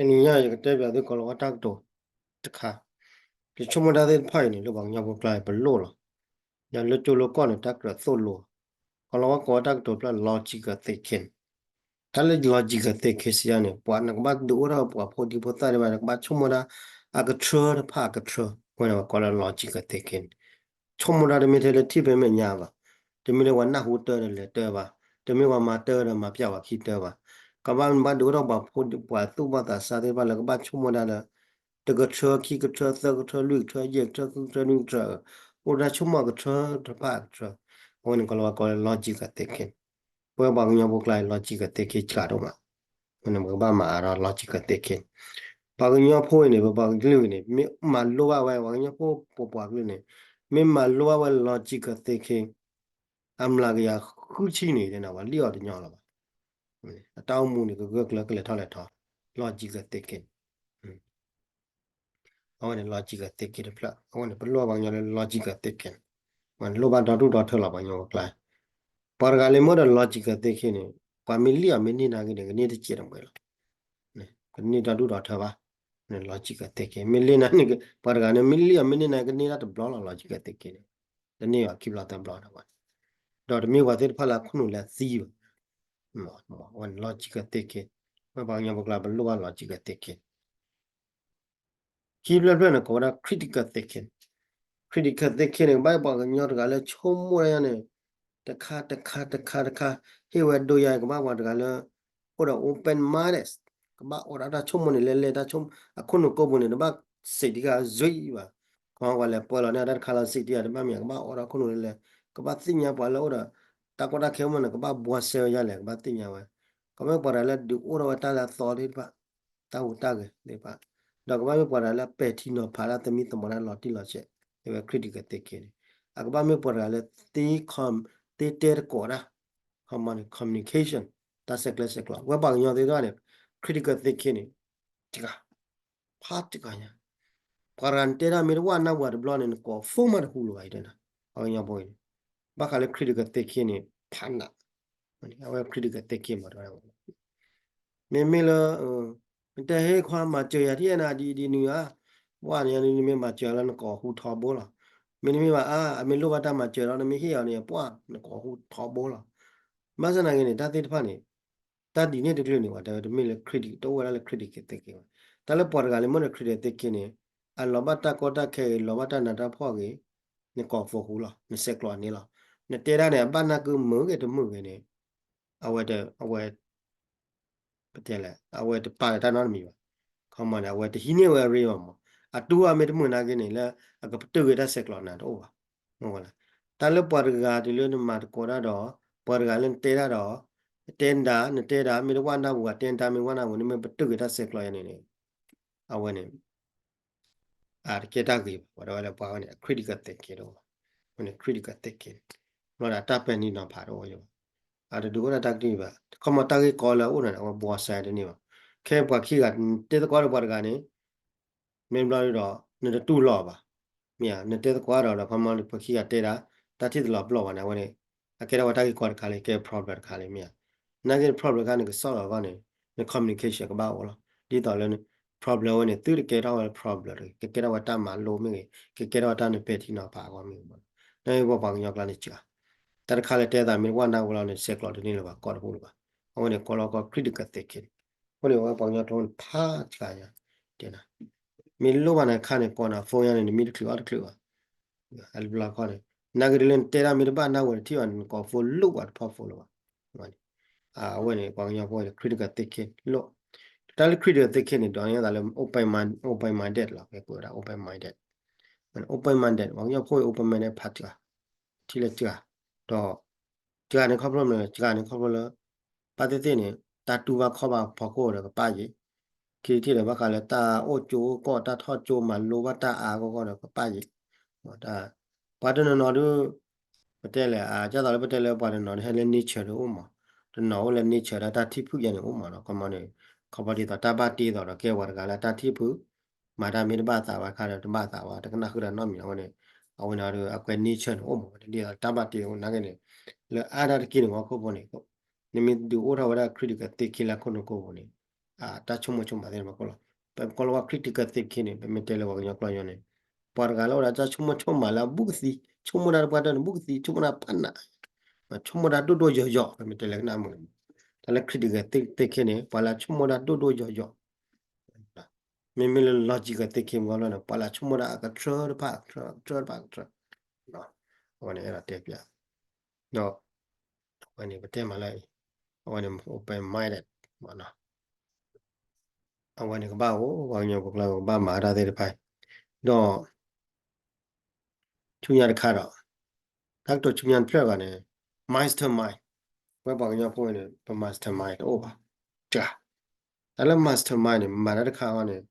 တနံၤညါ ယကတဲဘၣ်သုကိးလီၤဝဲတၢ်ကတိၤတခါ, ယဆိကမိၣ်တၢ်သ့ၣ်တဖၣ်အံၤန့ၣ် လၢပှၤကညီဖိကျါအံၤ ပလိၣ်လီၤ. ယၤလၢကၠိလၢကီၢ်န့ၣ် တၢ်ကြၢးသိၣ်လိ, ကိးလီၤဝဲကိးဝဲတၢ်ကတိၤဖျၢၣ် logical thinking. တၢ်လၢ logical thinking စံးယါန့ၣ် ပှၤနကဘၣ်ဒုးအိၣ်ထီၣ်ပှၤဖိဒံဖိသၣ်ဒံးဘၣ် နကဘၣ်ဆိကမိၣ်ဒၣ် အကထြၢတဖၣ်အကထြၢ, အဝဲန့ၣ်ပှၤကိးလၢ logical thinking. ဆိကမိၣ်ဒၣ်တမ့ၢ်ထဲလၢထံၣ်ဖဲမဲာ်ညါဘၣ်, တမ့ၢ်လၢပှၤနၢ်ဟူတၢ်ဒီးလဲၤတၢ်ဘၣ်, တမ့ၢ်ပှၤမၤတၢ်ဒီးမၤပျၢ်ပှၤခံတၢ်ဘၣ်. ကဘၣ်ဘၣ်ဒုးအိၣ်ထီၣ်ပှၤဖိ ပှၤသူၣ်ဘီၣ်သးစၢ်သ့ၣ်တဖၣ်လၢကဘၣ်ဆိကမိၣ်ဒၣ်လၢ တကထြၢ ခံကထြၢ သၢကထြၢ လွံၢ်ကထြၢ ယဲၢ်ကထြၢ ဃုကထြၢ နွံကထြၢ, အိၣ်ဒၣ်ဆိကမိၣ်အကထြၢတဖၣ်အကထြၢ, အဝဲန့ၣ်ကိးလီၤဝဲကိးလၢ logical thinking. ပဝဲပှၤကညီဖိကျါအံၤ logical thinking စှၤဒိၣ်မး, အဃိန့ၣ် ပကဘၣ်မၤအါထီၣ် logical thinking. ပှၤကညီဖိအံၤန့ၣ် ပပှၤကလုာ်အံၤန့ၣ် မ့ၢ်မၤလိဘၣ်ဝဲ ပှၤကညီဖိပပှၤကလုာ်န့ၣ် မ့ၢ်မၤလိဘၣ်ဝဲ logical thinking အမျးကယၤဃုဆံန့ၣ် ပှၤလံၣ်အီၤတညီလၢၤဘၣ်. အတၢ်အိၣ်မူန့ၣ် ကဂၢၢ်ကျၢၤကလဲၤထီၣ်လဲၤထီ, logical thinking. အဝဲန့ၣ် logical thinking တဖျၢၣ်, အဝဲန့ၣ် ပလိၣ်ဘၣ်ပှၤကညီလၢ logical thinking, လိၣ်ဘၣ်ဒီဒူၣ်ဒီထၢလီၤပှၤကညီဖိကျါ. ပှၤတဂၤလၢမ့ၢ်အိၣ်ဒီး logical thinking န့ၣ် ပှၤမ့ၢ်လံၣ်အီၤမ့ၢ်န့ၢ်နၤဂ့ၤန့ၣ် ကန့ၢ်တစဲးတမှဲၤလီၤ. ကန့ၢ်ဒီဒူၣ်ဒီထၢဘၣ်, logical thinking မ့ၢ်လံၣ်နၤန့ၣ် ပှၤတဂၤန့ၣ် မ့ၢ်လံၣ်အီၤမ့ၢ်န့ၢ်နၤ ကန့ၢ်ဒၣ်တဘျီလီၤ logical thinking န့ၣ်, တန့ၢ်ဘၣ်ခံဘျီသၢဘျီန့ၣ်, ဒီးတမ့ၢ်ပှၤသ့ၣ်တဖၣ်လၢအခိၣ်နူာ်လၢအသံဘၣ်. အဝဲန့ၣ် logical thinking, ပဝဲပှၤကညီဖိကျါ ပလိၣ်ဘၣ် logical thinking. ခံဖျၢၣ်ဖျၢၣ်န့ၣ် ကိးဝဲဒၣ် critical thinking. Critical thinking န့ၣ် ကဘၣ်ပှၤကညီတဂၤလၢဆိကမိၣ်ဒၣ်ညါန့ၣ် တခါတခါ တခါတခါ, ဟ့ၣ်ဝဲဒိယါ ကဘၣ်ပှၤတဂၤလၢ အိၣ်ဒီး open minded, ကဘၣ်အိၣ်ဒီးတၢ်ဆိကမိၣ်န့ၣ် လဲၤလဲၤတၢ်ဆိကမိၣ် အခိၣ်နူာ်ကိးပူၤန့ၣ် တဘၣ်စံးတံၢ်ဃာ်အီၤဘၣ်. ခီပှၤလဲၤပှဲၤလီၤန့ၢ်တၢ်တခါလီၤ စံးတံၢ်ဃာ်တဘၣ်မ့ၢ် ကဘၣ်အိၣ်ဒီးခိၣ်နူာ်လဲၤလဲၤ, ကဘၣ်သ့ၣ်ညါပှၤလၢအိၣ်ဒီး တၢ်ကီတၢ်ခဲမ့ၢ်န့ၣ် ကဘၣ်ဘှီစဲဝဲဒ်လဲၣ် ကဘၣ်သ့ၣ်ညါဝဲ, ကမ့ၢ်ပှၤတဂၤလၢဒုးအိၣ်ထီၣ်ဝဲတၢ်လၢအသီသ့ၣ်တဖၣ် တၢ်ဟူးတၢ်ဂဲၤသ့ၣ်တဖၣ်, ဒီးကဘၣ်မ့ၢ်ပှၤတဂၤလၢပဲာ်ထံနီၤဖးတၢ်သမံသမိးတၢ်လီၤတံၢ်လီၤဆဲး, အဝဲ critical thinking န့ၣ်, အကဘၣ်မ့ၢ်ပှၤတဂၤလၢ သ့ com သ့တဲသကိးတၢ်, commu- communication, တၢ်ဆဲးကျၢဆဲးကျိး, ပဝဲပှၤကညီသ့ၣ်တဖၣ်န့ၣ် critical thinking န့ၣ် တဂၤ ဖးတဂၤညါ, ပှၤတဂၤနတဲတၢ်မ့ၢ်တဝၣ်နၢ်ပှၤတဘျီန့ၣ် နကိး phone မးတဟူလၢၤဘၣ် ယတဲနၤ, ပှၤကညီဖိအံၤန့ၣ်, ဘၣ်ဃးလၢ critical thinking မး အဝဲ critical thinking မး မ့မ့ၢ်လၢ နတဲဟ့ၣ်ခွါမၤစၢၤယၤထံၣ်နၤဒ်အံၤဒ်နုၤဧါ, ပှၢ်န့ၣ် နမ့ၢ်မၤစၢၤလၢနကိးဟူထီဘိလီၤ. မ့တမ့ၢ်ဘၣ်အါ အမ့ၢ်လိၣ်ဘၣ်တၢ်မၤစၢၤဒီး နမ့ၢ်ဟ့ၣ်အီၤန့ၣ် ပှၢ်နကိးဟူထီဘိလီၤ. ဘၣ်ဆၣ်သနာ်က့န့ၣ် တၢ်သ့ၣ်တဖၣ်န့ၣ် တၢ်ဒ်န့ၣ်တကလုာ်န့ၣ် ပှၤတဲဝဲတမ့ၢ်လၢ critical တအိၣ်ဝဲဒၣ်လၢ critical thinking ဘၣ်. တၢ်လၢပှၤတဂၤလၢမ့ၢ်ဒီး critical thinking န့ၣ် အလီၤဘၣ်တၢ်ကီတၢ်ခဲဂ့ၤ လီၤဘၣ်တၢ်နးတၢ်ဖှီၣ်ဂ့ၤ နကိး phone ဟူလီၤ နဆဲးကျိးန့ၣ်လီၤ. နတဲဒၣ်န့ၣ် အဘၣ်နၢ်က့မုာ်ဂ့ၤတမုာ်ဂ့ၤန့ၣ် အဝဲ အဝဲ ပတဲလဲၣ် အဝဲတပာ်လၢတၢ်နီတမံၤဘၣ်. ခီမီန့ၣ် အဝဲတဟံးန့ၢ်ဝဲအရ့ဘၣ်မး. အတူၢ်အမ့ၢ်တမုာ်နာ်က့န့ၣ် လၢအကပတုာ်ဂ့ၤတၢ်ဆဲးကျိးနၤတအိၣ်ဘၣ်. မ့ၢ်ဝဲလဲၣ်. တၢ်လၢပှၤတဂၤတုၤလၢနမၤသကိးတၢ်ဒီး ပှၤတဂၤလၢနတဲတၢ်ဒီး တဲနတၢ် နတဲတၢ် မ့ၢ်တဝၣ်နၢ်ပူၤ တဲနတၢ် မ့ၢ်ဝၣ်နၢ်ပူၤ နမ့ၢ်ပတုာ်ဂ့ၤတၢ်ဆဲးကျိးယၤန့ၣ်န့ၣ် အဝဲန့ၣ် အတကဲတၢ်ဂ့ၤဘၣ်. ပှၤတဲဝဲလၢပှၤဝဲန့ၣ် အ critical thinking တအိၣ်ဘၣ်. အဝဲန့ၣ် critical thinking န့ၣ် ဘျီဒီးတၢ်ပဲာ်ထံနီၤဖးတအိၣ်ဘၣ်. အတဒုးအိၣ်ဒၣ်တၢ်ကတၢၢ်ဘၣ်. ခီမီတၢ်ဂ့ၢ်ကီလၢအအိၣ်န့ၣ် အဝဲဘှီစဲတန့ၢ်ဘၣ်. ခဲပှၤခံဂၤ တဲသကိးဒီးပှၤတဂၤန့ၣ် မ့ၢ်ဘျီဒီး နတတူၢ်လိာ်ဘၣ်. မ့ၢ်ဧါ နတဲသကိးဒီး ဒီးခီမီပှၤခံဂၤတဲဒၣ် တၢ်ထံၣ်တလီၤပလိာ်ဘၣ်န့ၣ် အဝဲန့ၣ် အကဲထီၣ်ဝဲတၢ်ဂ့ၢ်ကီတခါလၢ ကဲ problem တခါလၢ မ့ၢ်ဧါ. နာ်က့ problem တခါန့ၣ် ကစီၣ်လီၤအဂီၢ်န့ၣ် န communication ကဘၣ်အိၣ်လီၤ. ဒ်သိးလၢ problem ဝဲန့ၣ် သုတကဲထီၣ်ဝဲလၢ problem တဂ့ၤ ကကဲထီၣ်ဝဲတၢ်မၤလိမ့ၢ်ဂ့ၤ ကကဲထီၣ်ဝဲတၢ်နပဲာ်ထံနီၤဖးအဂီၢ်မ့ၢ်ဂ့ၤမး. နာ်က့ပှၤကညီကျါန့ၣ်စှၤ တၢ်တခါလၢတဲသးမ့ၢ်တဝၣ်နၢ်ပူၤလီၤန့ၣ် ဆဲးကျိးတန့ၢ်လၢၤဘၣ် ကိးတဟူလၢၤဘၣ်. အဝဲန့ၣ်ကိးလီၤကိး critical thinking န့ၣ် အဃိန့ၣ် အဝဲပှၤကညီကျိာ်န့ၣ်ဖးတဂၤညါ တဲနၤ မ့ၢ်လိၣ်ဘၣ်နၤခါန့ၣ် ကိးနၤ phone ညါန့ၣ် နမံတချုးအီၣ်တချုးဘၣ်. အလီၢ်ခီန့ၣ် နာ်က့ဒ်လၢနတဲဒၣ်မ့ၢ်တဘၣ်နၢ်ပူၤတထံၣ်ဘၣ်န့ၣ် နကိး phone လိၣ်ဘၣ်တဖီ phone လၢၤဘၣ်. အဝဲန့ၣ် ပှၤကညီဖိန့ၣ် critical thinking လိၣ်. တၢ်လၢ critical thinking န့ၣ် ဒိးန့ၢ်သးလၢ open mind, open minded လီၤ. ကဲပဝဲဒၣ် open minded, open minded ပှၤကညီဖိအံၤ open minded ဖးတဂၤ ထံၣ်လၢတဂၤ ဒီး တဂၤန့ၣ်ခီဖျိမနုၤ တဂၤန့ၣ်ခီဖျိလၢ ဘၣ်သ့ၣ်သ့ၣ်န့ၣ် တၢ်တူၢ်ဘၣ်ခီၣ်ဘၣ်ဖီခိၣ်ဒီးကပၣ်ယံၤ, ခံထံၣ်ဒီးဘၣ်ဃးလၢတၢ်အိၣ်ကၠိအိၣ်ကီၢ် တၢ်ထီၣ်ကၠိမၤလိဘၣ်တၢ်အါဂီၢ်ဂီၢ်ဒီးကပၣ်ယံၤ, ပှၤတနီၤနီၤဒုး ပတဲလဲၣ် အကၢ်သိးလၢပတဲလၢပှၤတနီၤနီၤ ဟဲလၢ nature ဒုးအိၣ်မး, တနီၤအိၣ်လၢ nature ဒီးတၢ်ထံၣ်ဖုၣ်ယါန့ၣ်အိၣ်မးနီၤ, ခီမီန့ၣ် ခီဖျိဒ်သိးတၢ်ဘၣ်တ့သိးဒီးကဲပှၤတဂၤလၢတၢ်ထံၣ်ဖုၣ် မၤတၢ်မ့ၢ်တဘၣ်သးဘၣ်ခါဒီးတဘၣ်သးဘၣ် တကနၣ်ဃုာ်တၢ်နီတမံၤအဝဲန့ၣ်, အဝဲန့ၣ်ဒီးအကွဲး nature န့ၣ်အိၣ်မး ဝဲဒ်သိးတၢ်ဘၣ်တ့အိၣ်နာ်က့န့ၣ်, လၢအါတက့ၢ်န့ၣ် ဟီၣ်ခိၣ်ဖိန့ၣ် နမ့ၢ်ဒုးအိၣ်ထီၣ်ဝဲဒၣ် critical thinking လၢခိၣ်နူာ်ခိၣ်ပူၤန့ၣ်, တၢ်ဆိကမိၣ်ဆိကမးသ့ၣ်တဖၣ်ကိးလီၤ. ပကိးလီၤဝဲ critical thinking န့ၣ် ပမ့ၢ်တဲလၢပှၤကညီကျိာ်ညီန့ၣ် ပှၤတဂၤလၢအိၣ်ဒီးတၢ်ဆိကမိၣ်ဆိကမးလၢအဘူးကသံ, ဆိကမိၣ်တၢ်တပှၢ်တၢၢ်န့ၣ် ဘူးကသံ, ဆိကမိၣ်တၢ်ဖးနး, ဆိကမိၣ်တၢ်ဒိၣ်ဒိၣ်ယိာ်ယိာ် ပမ့ၢ်တဲလၢကနၣ်မုာ်န့ၣ်, တၢ်လၢ critical thinking န့ၣ် ပှၤလၢဆိကမိၣ်တၢ်ဒိၣ်ဒိၣ်ယိာ်ယိာ် မ့မ့ၢ်လၢ logical thinking မ့ၢ်လီၤန့ၣ် ပှၤလၢဆိကမိၣ်တၢ်အကတြၢတဖၣ် ကတြၢ ကတြၢတဖၣ် ကတြၢ, အဝဲန့ၣ်အဲၣ်ဒိးတဲပျး, ဒီး အဝဲန့ၣ်ပတဲမးလၢ အဝဲန့ၣ် open minded မ့ၢ်နီၤ, အဝဲန့ၣ်ကဘၣ်အိၣ် ပှၤကညီဖိကျါကဘၣ်မၤတၢ်သ့ၣ်တဖၣ်, ဒီး ဆူညါတခါဒီး တၢ်ကတိၤဆူညါတဖျၢၣ်ဂၤန့ၣ် mastermind, ပဝဲပှၤကညီဖိန့ၣ် ပ mastermind တအိၣ်ဘၣ်, တၢ် တၢ်လၢ mastermind န့ၣ် မၤတၢ်တခါအံၤန့ၣ်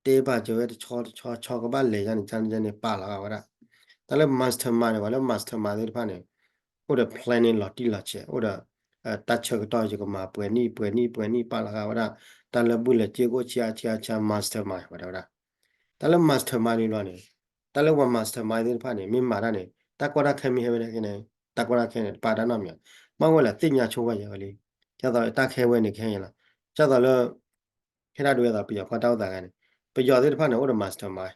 တဲဘၣ်စၢၤဝဲတဆီတဆီ ဆီကဘၣ်လဲၤယါန့ၣ် ကန့ၣ်ကန့ၣ် ပာ်လီၤဂာ်ဝဲဒၣ်, တၢ်လၢ mastermind န့ၣ် ပှၤလၢ mastermind သ့ၣ်တဖၣ်န့ၣ် အိၣ်ဒီး planning လီၤတံၢ်လီၤဆဲး အိၣ်ဒီး တၢ်ဆၢကတီၢ် ယကမၤပှဲၤနံၣ် ပှဲၤနံၣ် ပှဲၤနံၣ် ပာ်လီၤဂာ်ဝဲဒၣ်, တၢ်လၢဘူၣ်လဲၤစ့ကိၣ်ဆံးအါဆံးအါဆံး mastermind ဝဲဒၣ်ဝဲဒၣ်, တၢ်လၢ mastermind န့ၣ်ဘျီန့ၣ် တၢ်လၢပှၤ mastermind သ့ၣ်တဖၣ်န့ၣ် မ့ၢ်မၤတၢ်န့ၣ် တၢ်ကီတၢ်ခဲမ့ၢ်ဟဲဝဲဒၣ်ခဲန့ၣ် တၢ်ကီတၢ်ခဲန့ၣ် တပာ်တၢ်နီတမံၤ, ဘၣ်ဝဲလၢသ့ၣ်ညါဆိဝဲယဲဝဲလံ, ဒ်သိးတၢ်ခဲဝဲန့ၣ်ကဟဲယဲလီၤ, ဒ်သိးလၢ ဖဲဒၣ်ဒ်ဝဲဒ်သိးပယီၤကွၢ်တၢ်အိၣ်သးဂၤန့ၣ် ပယီၤသ့ၣ်တဖၣ်န့ၣ် အိၣ်ဒီး mastermind,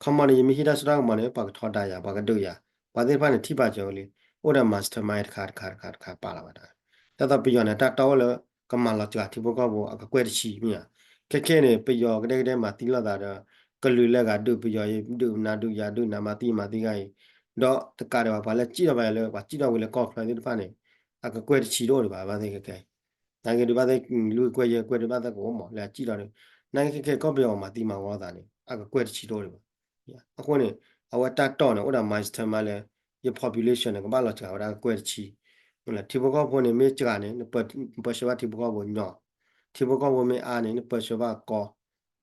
ခီမီန့ၣ် ယမ့ၢ်ဟံးတၢ်စိတၢ်ကမီၤန့ၣ် ပှၤကထီဒါယၤ ပှၤကဒုးယၤ, ပှၤသ့ၣ်တဖၣ်န့ၣ် ထံၣ်ဘၣ်စၢၤဝဲလံ, အိၣ်ဒီး mastermind တခါတခါတခါတခါပာ်လီၤဝဲဒၣ်, ဒ်သိးပယီၤန့ၣ် တၢ်တီအိၣ်လၢ ကမၤလီၤစှၤထံဖိကီၢ်ဖိအကကွဲၢ်တဆံမ့ၢ်ဧါ, ခဲခဲန့ၣ် ပယီၤကဒဲကဒဲမၤသံလိာ်သးဒီး ကလုာ်လၢဂၤဒုးပယီၤအံၤ ဒုးနၤဒုးယၤ ဒုးနၤမၤသံမၤသံဂၤအံၤ, ဒီးတကးဒံးဘၣ် ပှၤလၢစံၣ်ထီၣ်ဘၣ်လၢ ပှၤစံၣ်ထီၣ်ဝံၤလၢကီၢ်ချၢသ့ၣ်တဖၣ်န့ၣ် အကကွဲၢ်တဆံတအိၣ်ဒံးဘၣ် ဘၣ်သ့ၣ်ခဲခဲ နာ်က့ဒုးဘၣ်သ့ၣ် လွံၢ်ကွဲၢ်ယဲၢ်ကွဲၢ်ဒုးဘၣ်သ့ၣ်ကအိၣ်မး လၢအစံၣ်ထီၣ်ဒီး နာ်က့ခဲခဲကီၢ်ပယီၤအီၤမၤသံမၤဝီသးန့ၣ် အကကွဲၢ်တဆံတအိၣ်ဒံးဘၣ်. အဃိန့ၣ် အဝဲတၢ်တီၢ်န့ၣ် အိၣ်ဒီး mastermind လၢ ယ population န့ၣ် ကဘၣ်လီၤစှၤဝဲဒၣ်ကကွဲၢ်တဆံ, ထံဖိကီၢ်ဖိန့ၣ် မ့ၢ်စှၤန့ၣ် နပၢဆှၢဘၣ်ထံဖိကီၢ်ဖိညီ, ထံဖိကီၢ်ဖိမ့ၢ်အါန့ၣ် နပၢဆှၢဘၣ်ကီ,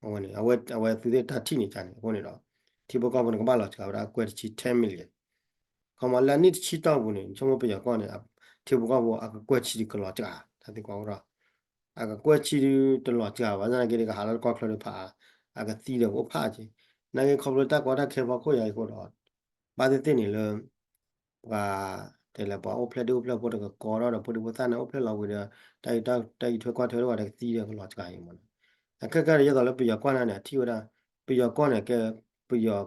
အဝဲန့ၣ် အဝဲ အဝဲသုသ့ၣ်တၢ်ထံၣ်န့ၣ်ကန့ၣ် အဃိန့ၣ်ဒီး ထံဖိကီၢ်ဖိန့ၣ် ကဘၣ်လီၤစှၤဝဲဒၣ်ကကွဲၢ်တဆံ ten million ခီမီ လၢအနံၣ်တဆံတီၢ်ပူၤန့ၣ် ဆိကမိၣ်ပယီၤကီၢ်န့ၣ် ထံဖိကီၢ်ဖိအကကွဲၢ်တဆံဒုးကလီၤစှၤ, တၢ်သံကွၢ်အိၣ်ဒီး အကကွဲၢ်တဆံဒုးတလီၤစှၤဘၣ် နာ်က့ဒုးကဟးလၢကီၢ်ချၢဒုးဖးအါ, အကသံဒီးကအိၣ်ဖးက့ၤ, နာ်က့ခီဖျိတၢ်ကီတၢ်ခဲဖီခိၣ်ယၤအံၤအဃိဒီး ဘၣ်သ့ၣ်သ့ၣ်န့ၣ်လၢ ပှၤ တဲလၢပှၤအိၣ်ဖျဲၣ်ဒုၣ်အိၣ်ဖျဲၣ်ဖိတကကီဒီး ဒီးဖိဒံဖိသၣ်န့ၣ် အိၣ်ဖျဲၣ်လီၤဝံၤဒီး တၢ်အံၤ တၢ်အံၤထွဲကွၢ်ထွဲဒီးပှၤတကသံဒီးကလီၤစှၤအံၤမး, အခဲကဲဒီး ယသိးလၢပယီၤကီၢ်န့ၣ် အထံၣ်ဝဲဒၣ် ပယီၤကီၢ်န့ၣ် ကဲ ပယီၤ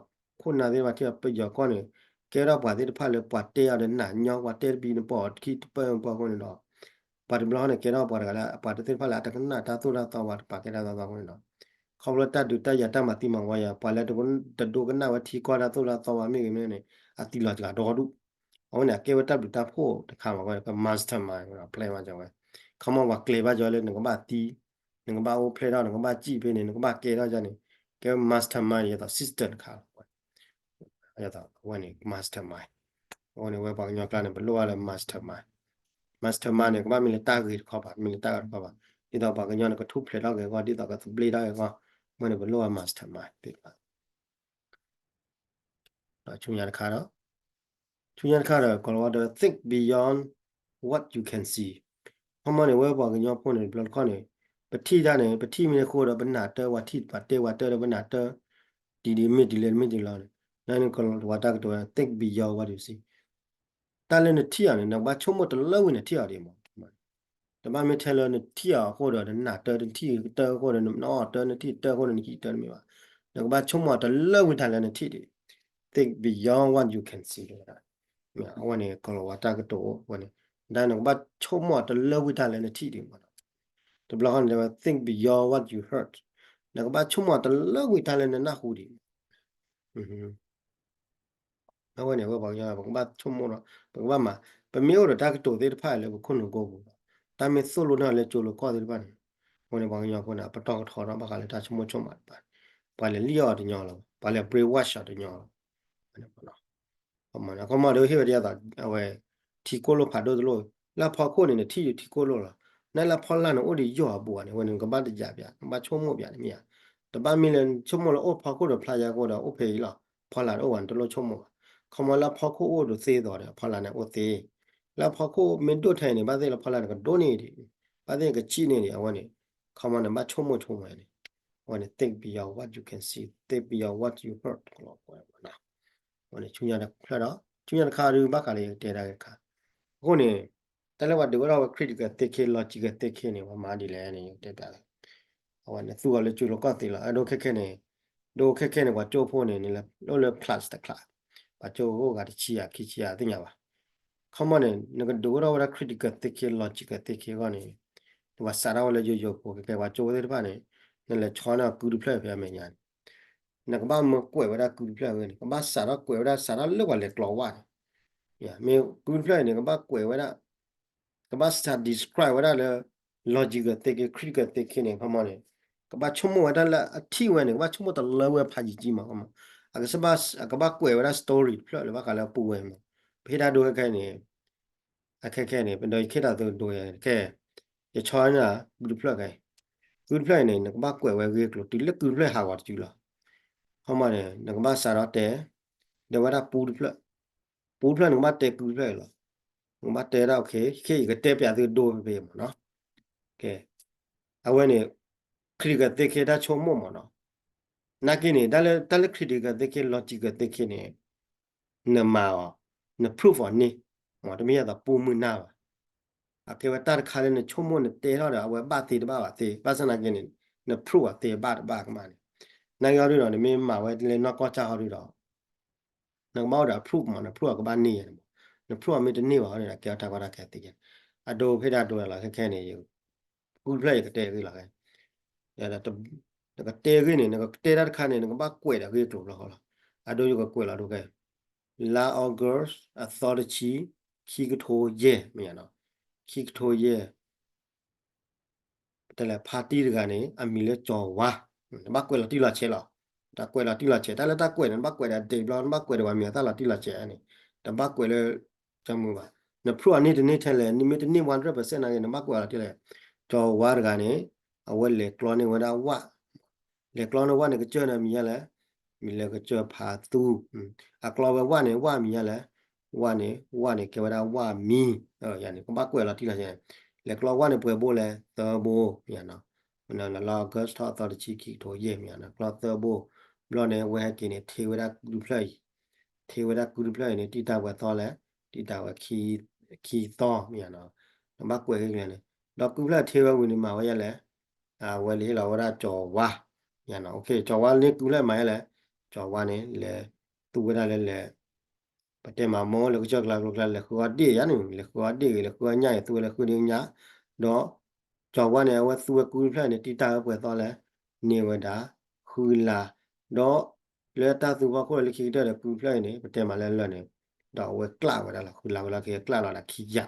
ခိၣ်နၢ်သ့ၣ်တဖၣ်ထံၣ် ပယီၤကီၢ်န့ၣ် ကဲထီၣ်ပှၤသ့ၣ်တဖၣ်လၢပှၤတဲအီၤဒီးနးညီ ပှၤတဲတပံၤနပီၢ်ခံတပၢၢ်ပှၤအဃိန့ၣ်ဒီး ပှၤတဘျီဃီန့ၣ် ကဲထီၣ်ပှၤတဂၤလၢ ပှၤတသ့ၣ်တဖၣ်လၢအတကနၣ်တၢ်သိၣ်တၢ်သီဝဲ တပာ်ကဲတၢ်သိၣ်တၢ်သီအဃိန့ၣ်ဒီး ခီဖျိတၢ်ဒုးတၢ်ယၤတၢ်မၤသံမၤဝီယၤ ပှၤလၢတဒိကနၣ်ဝဲထံကီၢ်တၢ်သိၣ်တၢ်သီဝဲမ့ၢ်ဂ့ၤမ့ၢ်န့ၣ် အသံလီၤစှၤဒီဒူၣ်, အဝဲန့ၣ် အကဲဝဲတၢ်ဘျုးတၢ်ဖှိၣ်တခါမး ဝဲက mastermind ဝဲဒီး plan မးကဝဲ, ခီမီ ပှၤကျဲၤဘၣ်ကဝဲလၢနကဘၣ်သံ နကဘၣ်အိၣ်ဖျဲၣ်ထီၣ် နကဘၣ်စံၣ်ဖဲန့ၣ် နကဘၣ်ကဲထီၣ်ယၤန့ၣ် ကဲဝဲ mastermind ယသိး system တခါလီၤ. အဝဲန့ၣ် mastermind အဃိန့ၣ် ဝဲပှၤကညီကျါန့ၣ် ပလိၣ်ဘၣ်လၢ mastermind, mastermind န့ၣ် ကဘၣ်မ့ၢ်လၢတၢ်ဂ့ၤတခီဘၣ် မ့ၢ်လၢတၢ်ဂ့ၤတခီဘၣ်, ဒ်သိးပှၤကညီန့ၣ် ကထူၣ်ဖျဲးထီၣ်က့ၤအဂီၢ် ဒ်သိးကသဘျ့ထီၣ်က့ၤအဂီၢ်, အဃိန့ၣ် ပလိၣ်ဘၣ် mastermind သ့ၣ်တဖၣ် ဒီးဆူညါတခါဒီး ဆူညါတခါဒီး ကိးလီၤဝဲဒီး think beyond what you can see. ခီမီန့ၣ် ဝဲပှၤကညီဖိန့ၣ် တဘျီတခီၣ်န့ၣ် ပထံၣ်တၢ်န့ၣ် ပထံၣ်မ့ၢ်အဃိဒီး ပနၢ်တၢ် ပှၤထံၣ်ပှၤတဲပှၤတၢ်ဒီး ပနၢ်တၢ် ဒ်ဒ်မ့ၢ်ဒ်လဲၣ်တမ့ၢ်ဒ်လဲၣ်န့ၣ် နာ်က့ ကိးလီၤဝဲတၢ်ကတိၤဝဲ think beyond what you see. တၢ်လၢနထံၣ်အီၤန့ၣ် နကဘၣ်ဆိကမိၣ်တလၢဝံၤနထံၣ်အီၤဒံးမး တဘၣ်မ့ၢ်ထဲလၢနထံၣ်အီၤအဃိဒီး နနၢ်တၢ် နထံၣ်တၢ်အဃိဒီး နအီၣ်တၢ် နထံၣ်တၢ်အဃိဒီး နဟံးတၢ်တမ့ၢ်ဘၣ်. နကဘၣ်ဆိကမိၣ်တလၢဝံၤတၢ်လၢနထံၣ်ဒံး think beyond what you can see ဝဲန့ၣ် ကိးလီၤဝဲတၢ်ကတိၤဝဲန့ၣ် ဒ်နကဘၣ်ဆိကမိၣ်တလၢဝံၤတၢ်လၢနထံၣ်ဒံးမး တဘျီဃီန့ၣ် ဝဲ think beyond what you heard နကဘၣ်ဆိကမိၣ်တလၢဝံၤတၢ်လၢနနၢ်ဟူဒံး အဝဲန့ၣ် ဝဲပှၤကညီ ပကဘၣ်ဆိကမိၣ်ဒီး ပကဘၣ်မၤ ပမ့ၢ်အိၣ်ဒီးတၢ်ကတိၤသ့ၣ်တဖၣ်လၢပခိၣ်နူာ်ကိပူၤ တၢ်မ့ၢ်သိၣ်လိနၢ်လၢကၠိလၢကီၢ်သ့ၣ်တဖၣ်န့ၣ် အဃိန့ၣ် ပှၤကညီဖိန့ၣ် အပတီၢ်ကထီထီၣ်ဘၣ်ဃးလၢတၢ်ဆိကမိၣ်ဆိကမးတဖၣ် ပှၤလဲၤလံၣ်အီၤတညီလီၤ ပှၤလဲၤ brainwash အီၤတညီလီၤ အခီမီဒီးဟ့ၣ်ဝဲဒ်သိး အဝဲ ထံကိၢ်လိၣ်ဖးဒိၣ်တလိၣ် လၢဖီခိၣ်န့ၣ် နထံၣ်ထံကိၢ်လိၣ်လီၤ နလၢဖီလာ်န့ၣ် အိၣ်ဒီးယိာ်အဘူးဘၣ်န့ၣ် အဝဲန့ၣ် နကဘၣ်တယာ်ပျး နကဘၣ်ဆိကမိၣ်ပျးန့ၣ်မ့ၢ်ဧါ တဘၣ်မ့ၢ်လၢဆိကမိၣ်လၢအိၣ်ဖီခိၣ်ဒီးဖျါယါကအိၣ်ဒီးအိၣ်ဖဲအံၤလီၤ ဖီလာ်တအိၣ်ဘၣ်န့ၣ် တလိၣ်ဆိကမိၣ်ဘၣ် ခီမီလၢဖီခိၣ်အိၣ်ဒီးသ့သိးဒီး ဖီလာ်န့ၣ်အိၣ်သ့ လၢဖီခိၣ်မ့ၢ်ဒိၣ်ထဲအံၤန့ၣ် ဘၣ်သ့ၣ်လၢဖီလာ်န့ၣ် ကဒိၣ်န့ၢ်ဒံး ဘၣ်သ့ၣ်ကဆံးန့ၢ်ဒံး အဝဲန့ၣ် ခီမီန့ၣ် ဘၣ်ဆိကမိၣ်ဆိကမိၣ်န့ၣ် အဝဲန့ၣ် think beyond what you can see, think beyond what you heard အဝဲန့ၣ် ဆူညါတဖျၢၣ်ဒီး ဆူညါတခါဒုးဘၣ်ဃးလၢယကတဲဒၣ်တခါ အဃိန့ၣ် တၢ်လၢပှၤဒုးအိၣ်ထီၣ်ဝဲ critical thinking, logical thinking န့ၣ် ပှၤမၤဒ်လဲၣ်န့ၣ် ယကတဲပျးလၢ အဝဲနသူအီၤလၢကၠိလီၤကီၢ်သ့လီၤ. အဒိခဲခဲန့ၣ်, ဒိခဲခဲန့ၣ် ပှၤကၠိဖိန့ၣ် နလဲၤအိၣ်လၢ class တ class, ပှၤကၠိဖိဂၤတဆံဂၤခံဆံဂၤသ့ၣ်ညါဘၣ်. ခီမီန့ၣ် နကဒုးအိၣ်ထီၣ်ဝဲဒၣ် critical thinking, logical thinking အဂီၢ်န့ၣ်, နဘၣ်စးထီၣ်ဝဲလၢယိယိဖိ ကကဲပှၤကၠိဖိသ့ၣ်တဖၣ်န့ၣ်, နလဲၤဆီန့ၢ်ကုတဖျၢၣ်ဖဲအမဲာ်ညါန့ၣ် နကဘၣ်မၢကွဲးဝဲဒၣ်ကုတဖျၢၣ်အဂ့ၢ်န့ၣ် ကဘၣ်စးထီၣ်ကွဲးဝဲဒၣ် စးထီၣ်လၢပှၤလဲၤကျီဝၣ်န့ၣ်, မ့ၢ်ကုတဖျၢၣ်အံၤန့ၣ် ကဘၣ်ကွဲးဝဲဒၣ်, ကဘၣ်စး describe ဝဲဒၣ်လၢ logical thinking, critical thinking န့ၣ် ခီမီန့ၣ်, ကဘၣ်ဆိကမိၣ်ဝဲဒၣ်လၢအထံၣ်ဝဲန့ၣ် ကဘၣ်ဆိကမိၣ်တလၢဝဲဖးယံာ်ကံမး, အကဘၣ်ကွဲးဝဲဒၣ် story တဖျၢၣ်လၢဘၣ်ဃးလၢအပူၤဝဲမး, ပဟ့ၣ်တၢ်ဒိခဲခဲန့ၣ် အခဲခဲန့ၣ် ပဒီးယခ့တၢ်သုဒိခဲ, ယဆီန့ၢ်ကုတဖျၢၣ်ခဲအံၤ, ကုတဖျၢၣ်အံၤန့ၣ် နကဘၣ်ကွဲးဝဲဂ့ၢ်ကျိၤ တုၤလၢကုတဖျၢၣ်ဟးဂီၤတစုလီၤ. ခီမီန့ၣ် နကဘၣ်စးထီၣ်တဲ, ဒီးဝဲဒၣ်ပူတဖျၢၣ်, ပူတဖျၢၣ်နကဘၣ်တဲကုတဖျၢၣ်အံၤလီၤ. နကဘၣ်တဲဒၣ် ခဲအံၤယကတဲပျးသုဒိဖဲဖဲမးနီၤ, အဝဲန့ၣ် critical thinking တၢ်ဆိကမိၣ်မးနီၤ, နာ်က့န့ၣ် တၢ်လၢ critical thinking, logical thinking န့ၣ် နမၤအီၤ, န prove အီၤန့ၢ်, မ့တမ့ၢ်ယသးပူမုၢ်နၢ်ဘၣ်. အကဲဝဲတၢ်တခါလၢနဆိကမိၣ်နတဲထီၣ်ဒီး အဝဲဘၣ်သ့တဘၣ်ဘၣ်သ့, ဘၣ်ဆၣ်နာ်က့န့ၣ် န prove အီၤသ့ဘၣ်တဘၣ်ကမၣ်န့ၣ်, နာ်က့ဟီဒုဒီး နမ့ၢ်မၤဝဲလၢနီၢ်ကီၢ်စၢ်ဟီဒုဒီး နကဘၣ်အိၣ်ဒီး prove မး, န prove အီၤကဘၣ်န့ၢ်ယဲန့ၣ်မး, န prove အီၤမ့ၢ်တန့ၢ်ဘၣ်ဟီဒုဒီး ကဲထီၣ်တၢ်ကီတၢ်ခဲသ့ယဲန့ၣ်, အဒိဖဲဒၣ်ဒိလီၤခဲခဲန့ၣ် ကုတဖျၢၣ်ယကတဲဂ့ၢ်လီၤခဲ, နကတဲဂ့ၢ်န့ၣ် နကတဲတၢ်တခါန့ၣ် နကဘၣ်ကွဲးဒီးဂ့ၢ်ကျိၤလီၤဃီလီၤ. အဒိယကကွဲးလီၤဒိခဲ, လါ August အသီတဆံ, ခံကထိယဲၢ်မ့ၢ်နီၤ, ခံကထိယဲၢ် တဲလဲၣ် ဖါတံၢ်တဂၤန့ၣ် အမံၤလၢကၠီၤဝါ, နဘၣ်ကွဲးလီၤတံၢ်လီၤဆဲးလီၤ. တၢ်ကွဲးလီၤတံၢ်လီၤဆဲး တၢ်လၢတၢ်ကွဲးန့ၣ် နဘၣ်ကွဲးဒီး date ဘျီ နဘၣ်ကွဲးဒီးပှၤမံၤအတၢ်လီၤတံၢ်လီၤဆဲးန့ၣ်, တဘၣ်ကွဲးလၢ ကၠီမုၢ်ဘၣ်. န prove အီၤန့ၢ်တန့ၢ်ထဲလဲၣ်, နမ့ၢ်တန့ၢ် one hundred percent နာ်က့ နဘၣ်ကွဲးလီၤတံၢ်လီၤဆဲး. ကၠီၤဝါတဂၤန့ၣ် အဝဲလဲၤကျီန့ၢ်ဝဲဒၣ်ဝၣ် လဲၤကျီန့ၢ်ဝၣ်န့ၣ် ကစၢၢ်န့ၣ်မံၤယါလဲၣ်, မံၤလၢကစၢၢ်ဖါသူ, အကျီဝဲဝၣ်န့ၣ် ဝၣ်မံၤယါလဲၣ်, ဝၣ်န့ၣ် ဝၣ်န့ၣ်ကဲဝဲဒၣ်ဝၣ်မံ, ယၤန့ၣ် ကဘၣ်ကွဲးလီၤတံၢ်လီၤဆဲး, လဲၤကျီဝၣ်န့ၣ်ပှဲၤဘိလဲၣ်, သၢဘိ, ယၤနီၤ, လါ August ထီၣ်အသီတဆံခံကထိယဲၢ်မံၤယၤနီၤ, ကျီသၢဘိ, ဘျီန့ၣ် အဝဲဟဲက့ၤန့ၣ် ထ့ဝဲဒၣ်ကုတဖျၢၣ်အံၤ, ထ့ဝဲဒၣ်ကုတဖျၢၣ်အံၤန့ၣ် တံၢ်တၢ်ပှဲၤသီလဲၣ်, တံၢ်တၢ်ဝဲခံသီမံၤယၤနီၤ, နဘၣ်ကွဲးဂ့ၢ်ကျဲန့ၣ်, ဒီးကုတဖျၢၣ်ထ့ဝဲဝံၤန့ၣ်မၤဝဲယါလဲၣ် အဝဲလဲၤဟ့ၣ်လီၤဝဲဒၣ်ကၠီၤဝါ, ယၤနီၤ, ကၠီၤဝါန့ၢ်ကုဖျၢၣ်မၤယါလဲၣ်, ကၠီၤဝါန့ၣ် လဲၤသူဝဲဒၣ်လၢလဲၤ, ပတဲမၤမိၢ်လၢကစၢၢ်ကျါကျိၤကျါ လဲၤဃုအီၣ်ဒ့ၣ်ယါန့ၣ် လဲၤဃုအီၣ်ဒ့ၣ်ဂ့ၤ လဲၤဃုအီၣ်ညၣ်ဂ့ၤ သူဝဲလၢဃုဒ့ၣ်ညၣ်, ဒီး ကၠီၤဝါန့ၣ် အဝဲသူဝဲကုတဖျၢၣ်န့ၣ် တံၢ်တၢ်ဝဲပှဲၤသီလဲၣ်, န့ၢ်ဝဲဒၣ် ဃုလါ, ဒီး လၢတၢ်သူဖီခိၣ်လၢခံကတၢၢ်ဒီးကုတဖျၢၣ်အံၤန့ၣ် ပတဲမၤလၢလၢာ်န့ၣ်, ဒီးအဝဲကျးဝဲဒၣ်လီၤ ဃုလါဝဲလီၤ က့ၤကျးလီၤဒီးခံယၤ,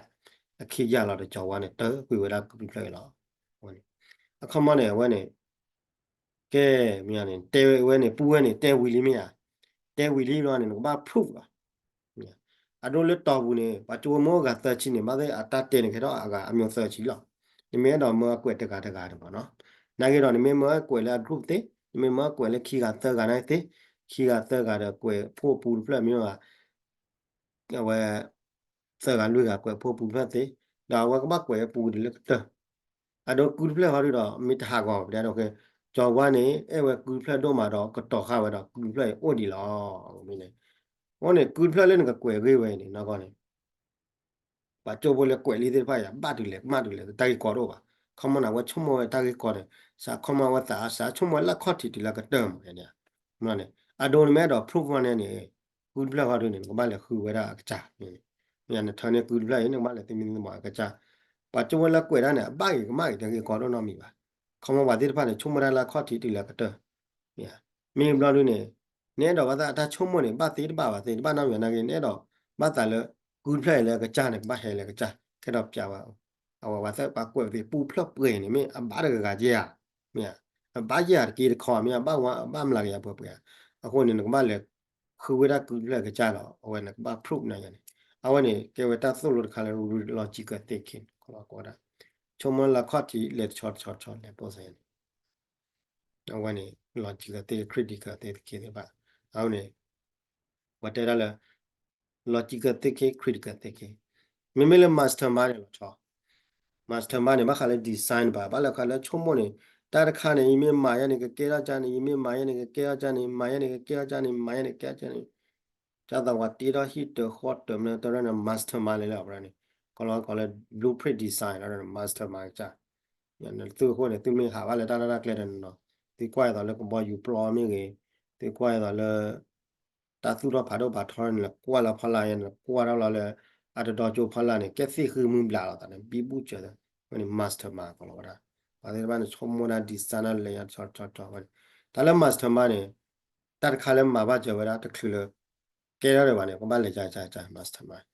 အခံယၤလီၤဒီးကၠီၤဝါန့ၣ် တၢကွံာ်ဝဲဒၣ်ကုတဖျၢၣ်အံၤလီၤ. အခီမီန့ၣ် အဝဲန့ၣ် ကဲ, မ့ၢ်န့ၣ် တဲဝဲန့ၣ် ပူဝဲန့ၣ် တဲဝံၤလံမ့ၢ်ဧါ, တဲဝံၤလံဘျီန့ၣ် နကဘၣ် prove လီၤ. အဒိလၢတီၢ်ပူၤန့ၣ် ပှၤကၠိဝဲမ့ၢ်အိၣ်ဂၤသၢဆံန့ၣ် ဘၣ်သ့ၣ်အတၢ်တဲန့ၣ် ကဲထီၣ်အဂၤအမျိုးသၢဆံလီၤ. နမ့ၢ်အဲၣ်ဒိးမၢအကွဲးတဂၤတဂၤန့ၣ်မ့ၢ်နီၤ, နာ်က့ဒီး နမ့ၢ်မၢအကွဲးလၢအ group သ့, နမ့ၢ်မၢအကွဲးလၢခံဂၤသၢဂၤန့ၣ်သ့, ခံဂၤသၢဂၤဒီးကွဲးဖှိၣ်ပူတဖျၢၣ်မ့ၢ်ဘၣ် အဝဲ သၢဂၤလွံၢ်ဂၤကွဲးဖှိၣ်ပူတဖျၢၣ်သ့, ဒီးအဝဲကဘၣ်ကွဲးပူဒ်လၢကတၢၢ်, အဒိကုတဖျၢၣ်ဟီဒုဒီး မ့ၢ်တဟးဂီၤ ပတဲဒိးကဲ, ကၠီၤဝါန့ၣ် အဲၣ်ဝဲကုတဖျၢၣ်ဒိၣ်မးဒီး ကတီၤဃာ်ဝဲဒီးကုတဖျၢၣ်အံၤအိၣ်ဒံးလီၤ. အဃိန့ၣ် အဃိန့ၣ် ကုတဖျၢၣ်လၢနကကွဲးဂ့ၢ်ဝဲအံၤန့ၣ် နီၢ်ကီၢ်န့ၣ် ပှၤကၠိဖိလၢကွဲးလံသ့ၣ်တဖၣ်အံၤ ဘၣ်တုၤလဲၣ်ကမၣ်တုၤလဲၣ် တၢ်ဂ့ၢ်ကီတအိၣ်ဘၣ်. ခီမီန့ၣ် အဝဲဆိကမိၣ်ဝဲတၢ်ဂ့ၢ်ကီန့ၣ် စးခီမီဝဲသး စးဆိကမိၣ်ဝဲလၢခီၣ်ထံးတုၤလၢကတၢၢ်မးန့ၣ်, အဒိန့ၣ်မ့ၢ်အဲၣ်ဒိး prove ဝဲန့ၣ်န့ၣ် ကုတဖျၢၣ်ဃီဒုန့ၣ် နကဘၣ်လဲၤဃုဝဲဒၣ်အကစၢ်, မ့ၢ်နထၢန့ၢ်ကုတဖျၢၣ်အံၤ နကဘၣ်လဲၤသမံသမိးအကစၢ်, ပှၤကၠိဖိလၢကွဲးတၢ်န့ၣ် အဘၣ်ဂ့ၤကမၣ်ဂ့ၤ တၢ်ဂ့ၢ်ကီဒိၣ်နီတမံၤဘၣ်. ခီမီပှၤသ့ၣ်တဖၣ်န့ၣ် ဆိကမိၣ်တၢ်လၢခီၣ်ထံးတုၤလၢကတၢၢ် မ့ၢ်ဘျီဒုန့ၣ် နအဲၣ်ဒိးဘၣ်သးအတၢ်ဆိကမိၣ်န့ၣ် ဘၣ်သ့တဘၣ်ဘၣ်သ့ တဘၣ်နီတမံၤနာ်က့ နအဲၣ်ဒိးဘၣ်သးလၢ ကုတဖျၢၣ်အံၤလၢအကစၢ်န့ၣ် ကဘၣ်ဟဲလၢအကစၢ် ခဲဒီးပျးဝဲ အဝဲသ့ၣ်ပှၤကွဲးသ့ၣ်ပူတဖျၢၣ်ပှဲၤန့ၣ် မ့ၢ်အဘၣ်တဂၤဂၤက့ဧါ, မ့ၢ်ဧါ, အဘၣ်ယဲၢ်တက့တခီ မ့ၢ်အဘၣ်ဝဲ အဘၣ်မျးကယၤပှဲၤပှဲၤဧါ. အဃိန့ၣ် နကဘၣ်လဲၤ ဃုဝဲဒၣ်ကုတဖျၢၣ်အကစၢ်ဒီး အဝဲန့ၣ်ကဘၣ် prove နၤယၤန့ၣ်, အဝဲန့ၣ် ကဲဝဲတၢ်သိၣ်လိတခါလၢ logical thinking ကိးဒၣ် ဆိကမိၣ်လၢခီၣ်ထံး လဲၤတဆီတဆီတဆီ လဲၤပိၢ်စၢၤန့ၣ် အဝဲန့ၣ် logical thinking, critical thinking သ့ၣ်တဖၣ်, အဝဲန့ၣ် ပှၤတဲဒၣ်လၢ logical thinking, critical thinking, မ့မ့ၢ်လၢ mastermind န့ၣ်လီၤဆီ, mastermind န့ၣ် ဘၣ်ဃးလၢ design ဘၣ်, ဘၣ်လၢဃးလၢဆိကမိၣ်န့ၣ် တၢ်တခါန့ၣ် ယမ့ၢ်မၤယဲန့ၣ် ကကဲထီၣ်ကၢ်န့ၣ်, ယမ့ၢ်မၤယဲန့ၣ် ကကဲထီၣ်ကၢ်န့ၣ်, မၤယဲန့ၣ် ကကဲထီၣ်ကၢ်န့ၣ်, မၤယဲန့ၣ် ကကဲထီၣ်ကၢ်န့ၣ်, ကၢ်သးဝးတ့ထီၣ်ဟံၣ်တၢၤဃီတၢၤမနုၤတၢ်န့ၣ် mastermind လဲၣ်လၢအပှၤန့ၣ်, ကလီကလီလၢ blueprint design လီၤ mastermind ကစၢ် သုးအဃိန့ၣ် သုမ့ၢ်ဟးဘၣ်လၢတၢ်ရဲၣ်တၢ်ကျဲၤတနီၤနီၤ, သုကွၢ်အသိးလၢကဘီယူၤပျီမ့ၢ်ဂ့ၤ, သုကွၢ်အသိးလၢ တၢ်သူၣ်ထီၣ်ဖးဒိၣ်ဖးထီန့ၣ် လဲၤကွၢ်လၢဖီလာ်ယဲန့ၣ် ကွၢ်ထီၣ်လီၤလၢ အတဒီကၠိဖီလာ်န့ၣ် ကဲသ့ၣ်ဃုမုၢ်ဘျးလီၤသးန့ၣ် ဘံဘူၣ်စၢၤသး, ဝဲန့ၣ် mastermind ကီးလီၤဝဲဒၣ်. ပှၤသ့ၣ်တဖၣ်န့ၣ် ဆိကမိၣ်တၢ် design တၢ်လဲၤညါဆီဆီဆီဝဲန့ၣ်, တၢ်လၢ mastermind န့ၣ် တၢ်တခါလၢမၤဘၣ်စၢၤဝဲဒၣ်တချုးလၢ ကဲထီၣ်ဒံးဘၣ်န့ၣ် ကဘၣ်လဲၤကကက mastermind.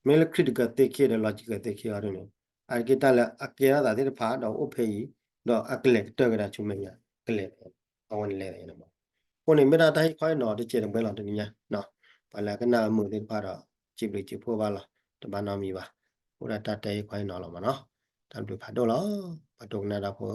မ့ၢ်လၢ critical thinking ဒီး logical thinking အီၤဒ်န့ၣ် အါတက့ၢ်တၢ်လၢအကဲထီၣ်သးသ့ၣ်တဖၣ်ဒီးအိၣ်ဖဲအံၤ, ဒီးအကလဲၤကတၢၢ်ကဒါဆူမဲာ်ညါ, ကလဲၤ အဝဲန့ၣ်လဲၤန့ၣ်မး. အဃိန့ၣ် မ့ၢ်ဒၣ်တၢ်ဟ့ၣ်ခီဟ့ၣ်နီၤတစဲးတမှဲလီၤတနံၤညါ, ပှၤလၢအကနၣ်အမုာ်သ့ၣ်တဖၣ်ဒီး စံးဘျုးစံးဖှိၣ်ဘၣ်လီၤ, တဘၣ်နီတမံၤဘၣ်. အိၣ်ဒၣ်တၢ်တဲဟ့ၣ်ခီဟ့ၣ်နီၤလီၤမးနီၤ. တၢ်ဘျုးဖးဒိၣ်လီၤ. ပှၤဒိကနၣ်တၢ်ဖိ